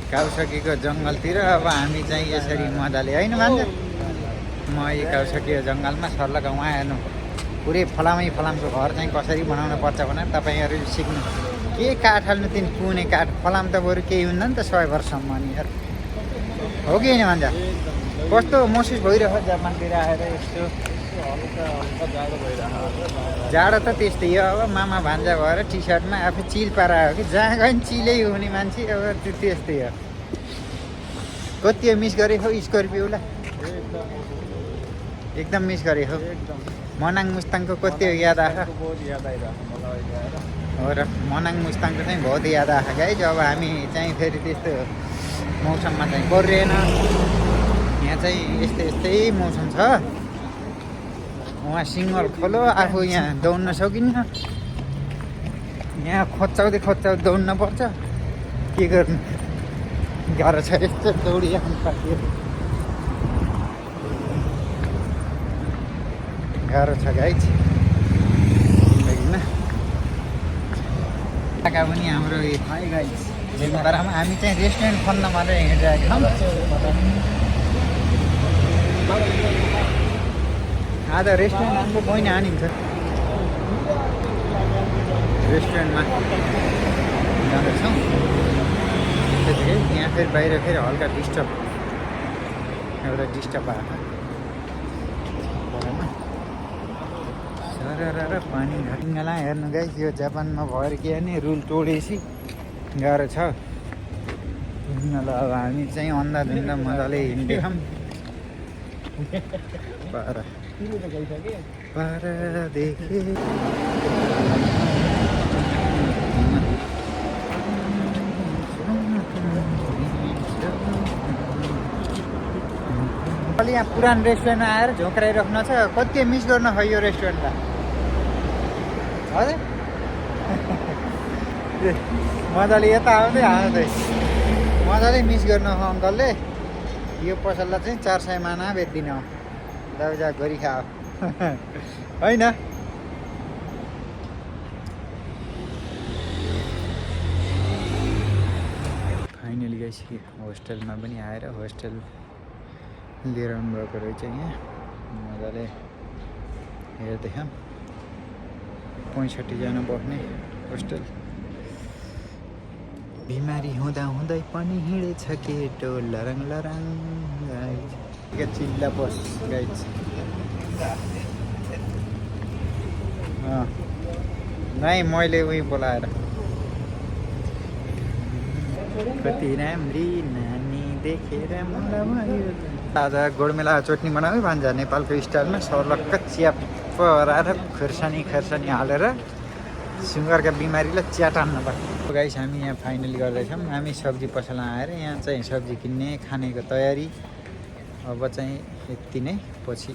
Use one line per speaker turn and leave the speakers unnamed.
काउसकीको जङ्गलतिर अब हामी चाहिँ यसरी मजाले होइन भन्छ म यो काउसकीको जङ्गलमा सर्लक उहाँ हेर्नु पुरै फलामको घर चाहिँ कसरी बनाउनु पर्छ भनेर तपाईँहरू सिक्नु के काठ हाल्नु तिन कुने काठ फलाम त बरु केही हुँदैन त 100 वर्षसम्म नि यार हो कि होइन भन्छ कस्तो महसुस भइरहेको जापानतिर आएर यस्तो जाडो त त्यस्तै हो अब मामा भान्जा भएर टी सर्टमा आफै चिल पारायो कि जहाँ गयो नि चिलै हुने मान्छे अब त्यस्तै हो कति मिस गरेको स्कर्पियोलाई एकदम मिस गरेको मनाङ मुस्ताङको कति याद आएको हो र मनाङ मुस्ताङको चाहिँ बहुत याद आएको गाइज अब हामी चाहिँ फेरि त्यस्तो मौसममा चाहिँ परिरहेन यहाँ चाहिँ यस्तै मौसम छ उहाँ सिङ्गल खोलो आफू यहाँ दौड्न सकिन्न यहाँ खोच्चाउँदै दौड्न पर्छ के गर्नु गाह्रो छ यस्तो दौडिहाल्नु साथीहरू गाह्रो छ गाइज काका पनि हाम्रो है गाइज जिम्बारामा हामी चाहिँ रेस्टुरेन्ट खोल्न मात्रै हिँडिरहेको आज रेस्टुरेन्ट हाम्रो बहिनी हानिन्छ रेस्टुरेन्टमा जाँदैछौँ त्यतिकै यहाँ फेरि बाहिर फेरि हल्का डिस्टर्ब आएको र पानी घाटिङ्गला हेर्नु गाइस यो जापानमा भएर के भने रुल तोडेपछि गाह्रो छ हिँड्नलाई अब हामी चाहिँ अन्धाधुन्दा मजाले हिँड्दैछौँ पारादेखि अलि यहाँ पुरानो रेस्टुरेन्टमा आएर झोक्राइराख्नु छ कति मिस गर्न खै यो रेस्टुरेन्टलाई हजुर मजाले यता आउँदै मजाले मिस गर्न अङ्कलले यो पसललाई चाहिँ 400 माना बेच्दिनँ दाउजा गरी खाओ होइन फाइनली गइसक्यो होस्टेलमा पनि आएर होस्टेल लिएर आउनुभएको रहेछ यहाँ मजाले हेर्दैछौँ 65 जना बस्ने होस्टेल बिमारी हुँदै पनि हिँडेछ केटो लरङ चिल्ला बस गाइज नै मैले उही बोलाएर कति राम्री नानी देखेर मलाई आज गोडमेला चटनी बनायो भन्छ नेपालको स्टाइलमा सर्लक्क च्याप पराएर खोर्सानी हालेर सुगरका बिमारीलाई च्याट हान्न पर्छ गाइस हामी यहाँ फाइनली गर्दैछौँ हामी सब्जी पसलमा आएर यहाँ चाहिँ सब्जी किन्ने खानेको तयारी अब चाहिँ यति नै पछि